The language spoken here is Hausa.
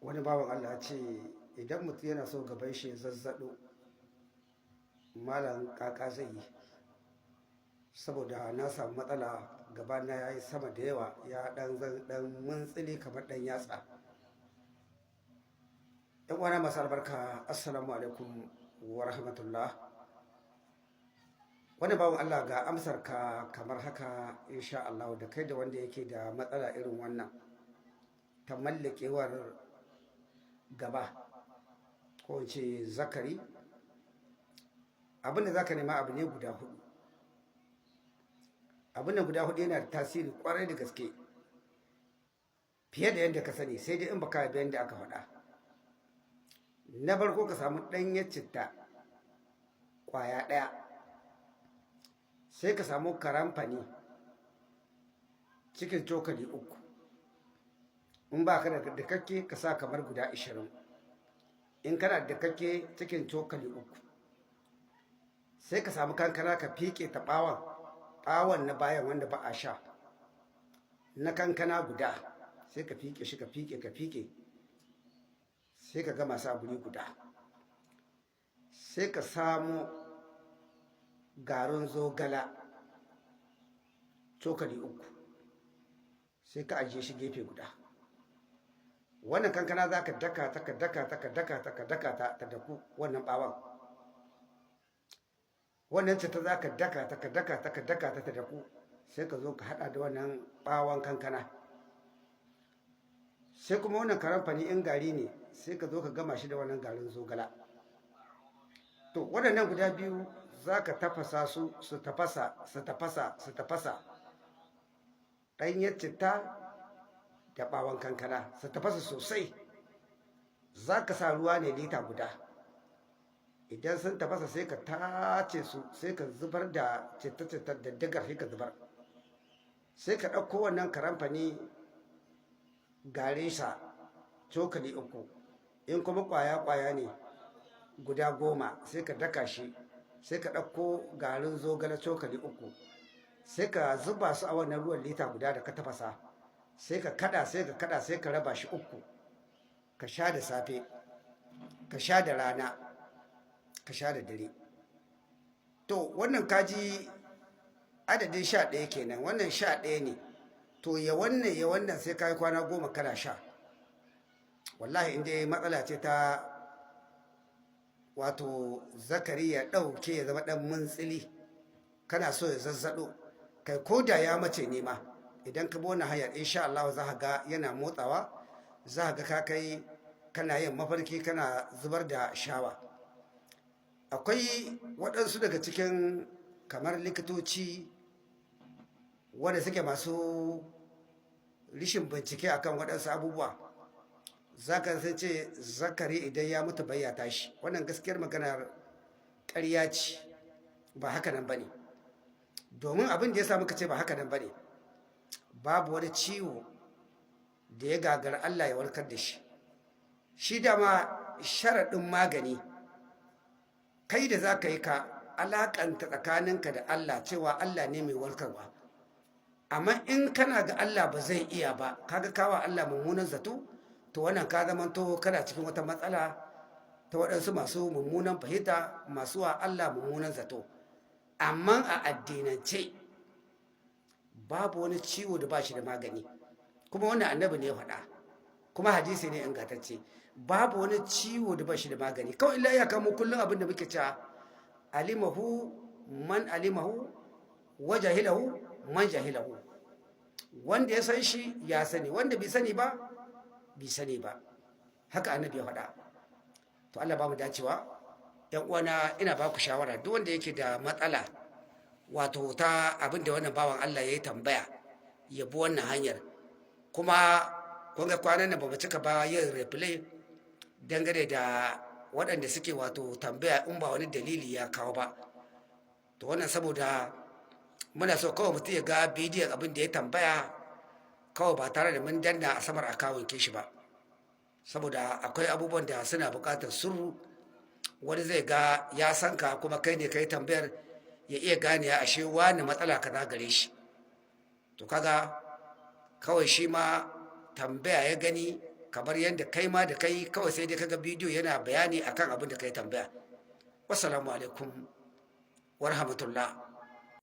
Wani bawan Allah ya ce idan mutum yana so gaban shi ya zazzaɗo, malam, kaka zai yi? Saboda na samu matsala, gabana ya yi sama da yawa, ya ɗan dan muntsili kamar ɗan yatsa. Yan uwana masu albarka, assalamu alaikum wa rahmatullah. Wani bawan Allah, ga amsar ka kamar haka insha Allah, da kai da wanda yake da matsala irin wannan ta mallakewar gaba ko in ce zakari. Abin da za ka nema abu ne guda hudu. Abin da guda hudu yana da tasiri kwarai da gaske fiye da yadda ka sani, sai dai in baka bi yadda aka faɗa. Na farko, ka samu ɗanyar citta ƙwaya ɗaya, sai ka samu karamfani cikin cokali 3. In ba ka da dakakke, ka sa kamar guda 20. In kana da dakakke, cikin cokali 3. Sai ka samu kankana, ka fiƙe ta, ɓawon ɓawon na bayan wanda ba a sha na kankana guda, sai ka fiƙe shi, ka fiƙe, ka fiƙe, sai ka gama sa guri guda. Sai ka samu garin zogala cokali 3, sai ka ajiye shi gefe guda. Wannan kankana za ka daka ta, ka daka ta, ka daka ta, ka daka ta, ta daku wannan ɓawon. Wannan citta za ka daka ta, ka daka ta, ka daka ta, ta daku. Sai ka zo ka hada da wannan ɓawon kankana. Sai kuma wannan karamfani, in gari ne, sai ka zo ka gama shi da wannan garin zogala. To, waɗannan guda biyu za ka tafasa su, su tafasa, su tafasa, su tafasa, ɗanyar citta da ɓawon kankana su tafasa sosai. Za ka sa ruwa ne lita guda. Idan sun tafasa, sai ka tace su, sai ka zubar da citta-citta da digar, sai ka zubar. Sai ka ɗauko wannan karamfani garinsa cokali 3, in kuma ƙwaya-ƙwaya ne guda 10, sai ka daka shi. Sai ka ɗauko garin zogale cokali 3, sai ka zuba su a wannan ruwan lita guda da ka tafasa. Sai ka kada, sai ka kada, sai ka raba shi uku. Ka sha da safe, ka sha da rana, ka sha da dare. To, wannan kaji adadin 11 kenan. Wannan 11 ne. To, ya wannan, ya wannan, sai ka yi kwana 10 kana sha. Wallahi, inda matsala ce ta wato zakari ya ɗauke, ya zama ɗan muntsili, kana so ya zazzaɗo, kai ko da ya mace ne ma, idan ka bi wannan hanyar, insha Allah za ka ga yana motsawa, za ka ga ka kai kana yin mafarki kana zubar da shawa. Akwai waɗansu daga cikin kamar likitoci wanda suke masu rishin bincike akan waɗansu abubuwa, za ka san ce zakari idan ya mutu bai ya tashi. Wannan gaskiyar maganar ƙarya ce, ba haka nan ba ne. Domin abin da ya sa muka ce ba haka nan ba ne, babu wani ciwo da ya gagara Allah ya warkar da shi. Shi dama sharaɗin magani, kai da za ka yi, ka alaƙanta tsakaninka da Allah cewa Allah ne mai warkarwa. Amma in kana ga Allah ba zai iya ba, kaga kawa Allah mummunan zato, to wannan ka zamanto kana cikin wata matsala ta waɗansu masu mummunan fahimta, masu wa Allah mummunan zato. Amma a addinance babu wani ciwo da ba shi da magani. Kuma wannan Annabi ne ya faɗa, kuma hadisi ne ingantacce. Babu wani ciwo da ba shi da magani. Kawai illa iyaka mu kullum abin da muke cewa, alimahu man alimahu wa jahilahu man jahilahu. Wanda ya san shi ya sani, wanda bai sani ba bai sani ba. Haka Annabi ya faɗa. To, Allah ba mu dacewa. Yan uwana, ina ba ku shawara, duk wanda yake da matsala wato ta abin da wannan bawan Allah ya yi tambaya, ya bi wannan hanyar. Kuma kun ga kwanan nan ba mu cika ba yin reply dangane da waɗanda suke wato tambaya, in ba wani dalili ya kawo ba. To, wannan saboda muna so kawai mutum ya ga bidiyon abin da ya tambaya kawai, ba tare da mun danna a samar akawun shi ba, saboda akwai abubuwan da suna buƙatar sirru. Wani zai ga ya san ka kuma kai ne kai tambayar, ya iya gane ashe wani matsala kaza gare shi. To, kaga kawai shi ma tambaya ya gani. Kamar yadda kai ma da kai kawai sai dai kaga bidiyo yana bayani akan abin da kai tambaya. Wassalamu alaikum wa rahmatullah.